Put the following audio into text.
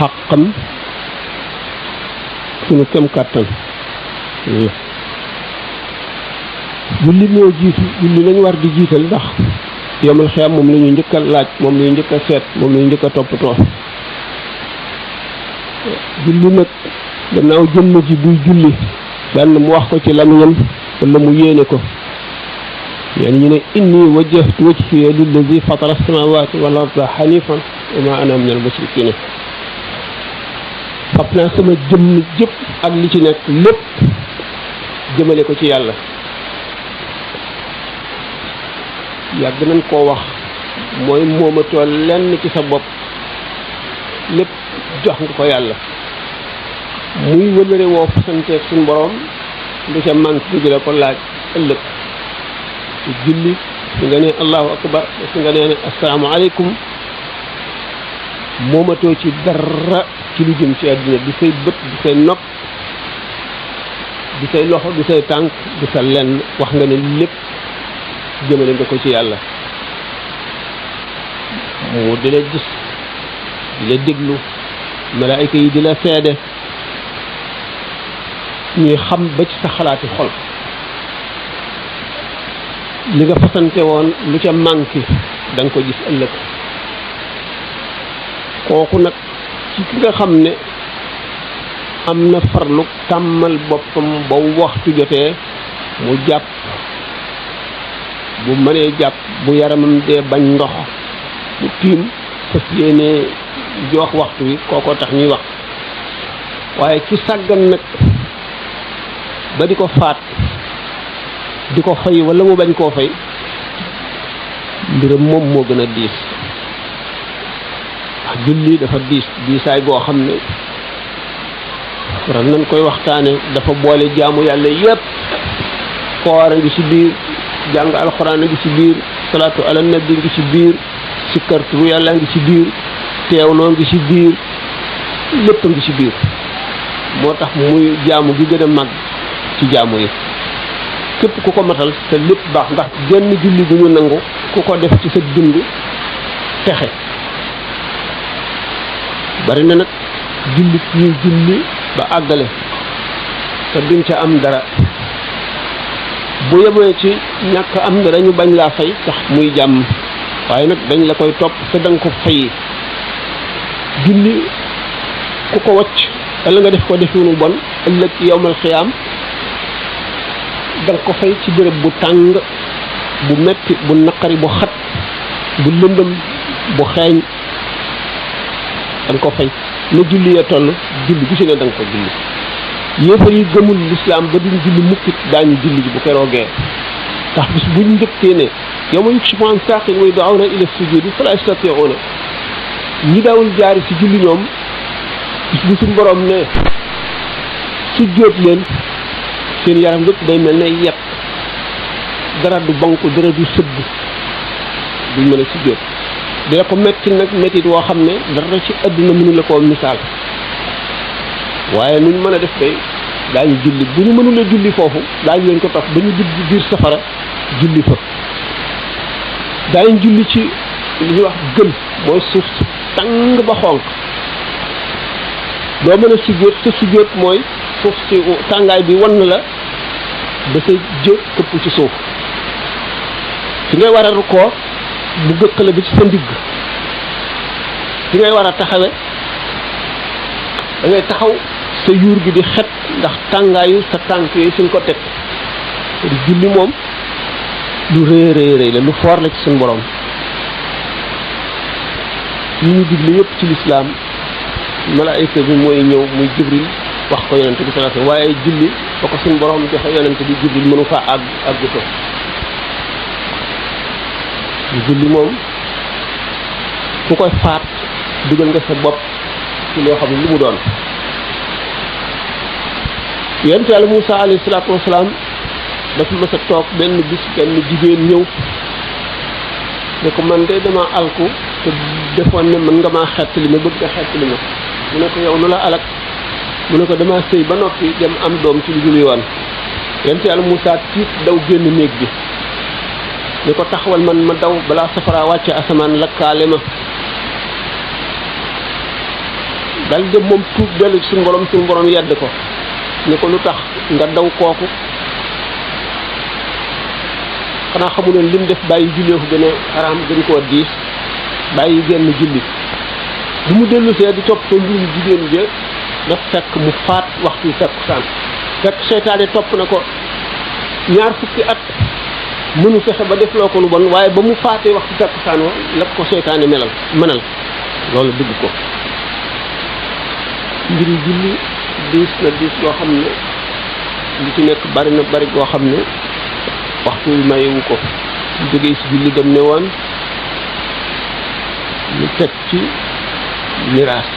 xàqam suñu kem kàttan julli moo jiitu julli lañu war di jiital ndax yomal xiyam moom la ñuy njëkk a laaj moom la ñuy njëkk a seet moom la ñuy njëkk a toppatoo julli nag gannaaw jëmm ji buy julli benn mu wax ko ci lamiñam wala mu yéene ko يعني ñu ne inni wajjahtu wajhiya lillazi fatara as-samawati wal arda hanifan wa ma ana min al-mushrikin fab naa sama jëmm jëpp ak li ci nekk lépp jëmale ko ci yàlla yàgg nañ koo wax mooy moomatoo lenn ci sa bopp lépp jox nga ko yàlla muy wëlëre woo fasanteeg suñu borom lu ca manque bi la ko laaj ëllëg julli su nga ne allahu akbar su nga ne assalaamu aleykum moomatoo ci dara ci lu jëm ci àdduna di say bët di say nopp di say loxo di say tànk di sa lenn wax nga ne lépp jëmale nga ko ci yàlla mu di la gis di la déglu malaayika yi di la seede ñuy xam ba ci sa xalaati xol li nga fasante woon lu ca manqué da nga ko gis ëllëg kooku nag ci ki nga xam ne am na farlu tàmmal boppam ba waxtu jotee mu jàpp bu mënee jàpp bu yaramam dee bañ ndox mu tiim fas yéene jox waxtu wi kookoo tax ñuy wax waaye ci sàggan nag ba di ko faat di ko fay wala mu bañ koo fay mbiram moom moo gën a diis wax julli dafa diisaay goo xam ne waral nañ koy waxtaane dafa boole jaamu yàlla yépp koor a ngi ci biir jàng alxuraan a ngi ci biir salaatu ala nabi ngi ci biir sikkar turu yàlla ngi ci biir teewloo ngi ci biir lépp a ngi ci biir moo tax muy jaamu gi gën a mag ci jaamu yi képp ku ko matal te lépp baax ndax genn julli bu ñu nangu ku ko def ci sa dund texe bari na nag jullit ñuy julli ba àggale te duñ ca am dara bu yemee ci ñàkk am dara ñu bañ laa fay tax muy jàmm waaye nag dañ la koy topp te danga ko fay julli ku ko wacc wala nga def ko definu bon ëllëg yowmal xiyaam danga ko fay ci béréb bu tàng bu metti bu naqari bu xat bu lëndëm bu xeeñ danga ko fay na julli ya toll julli gu ci ne danga ko julli yéefar yi gëmul lislaam ba duñ julli mukkit daañu julli ji bu keroogee tax bis buñ njëkkee ne yow ma yukshafu an saaqin wa yud'awna ila sujudi fala yastati'una ñi daawul jaari ci julli ñoom bis bu suñ borom ne sujjóot leen seen yaram yëpp day mel ne yet dara du banku dara du sëgg duñ mën a sujjóot dina ko metti nag mettit woo xam ne dara ci àdduna mënu la koo misaal waaye nuñ mën a def tey daañu julli bu ñu mënula julli foofu daañu leen ko topp ba ñu dugg biir safara julli fa daañu julli ci li ñuy wax gën mooy suuf si tàng ba xonq doo mën a sujjóot te sujjóot mooy suuf si tàngaay bi wan la ba sa jë këpp ci suuf fi ngay war a rukkoo bu gëkkale bi ci sa ndigg fi ngay war a taxawe da ngay taxaw sa yuur gi di xet ndax tàngaayu sa tànk yooyu fi nga ko teg di julli moom lu rëy rëy rëy la lu foor la ci suñu borom ñi ñu digle yëpp ci lislaam malaayika bi mooy ñëw muy jibril wax ko yonente bi sallallahu alayhi wasallam waaye julli ba ko suñu borom joxe yonente bi jibril mënu faa àgg ko julli moom ku koy faat dugal nga sa bopp ci loo xam ne lu mu doon yonent yàlla Muusa alayhi salaatu wasalaam dafa mës a toog benn bis benn jigéen ñëw ne ko man de dama alku te defoon ne mën nga maa xettali ma bëgg nga xettali ma mu ne ko yow lu la alak mu ne ko dama sëy ba noppi dem am doom ci lu dul yoon yonent yàlla Muusa tiit daw génn néeg bi ne ko taxawal man ma daw balaa safara wàcce asamaan lakkaale ma dal dem moom tuub dellu ci suñu borom yedd ko ni ko lu tax nga daw kooku xanaa xamu leen lim def bàyyi jullee ko gën a xaraam gën koo diis bàyyi genn julli bu mu dellu see di topp mbirum jigéen ja daf fekk mu faat waxtu takkusaan fekk seytaane topp na ko ñaar fukki at mënu fexe ba defloo ko lu bon waaye ba mu faatee waxtu takkusaan wa la ko seytaane mënal loolu dugg ko mbiri julli diis na diis loo xam ne li ci nekk bari na bari goo xam ne waxtu wi mayewu ko jógee si julli dem ne woon ñu teg ci miraas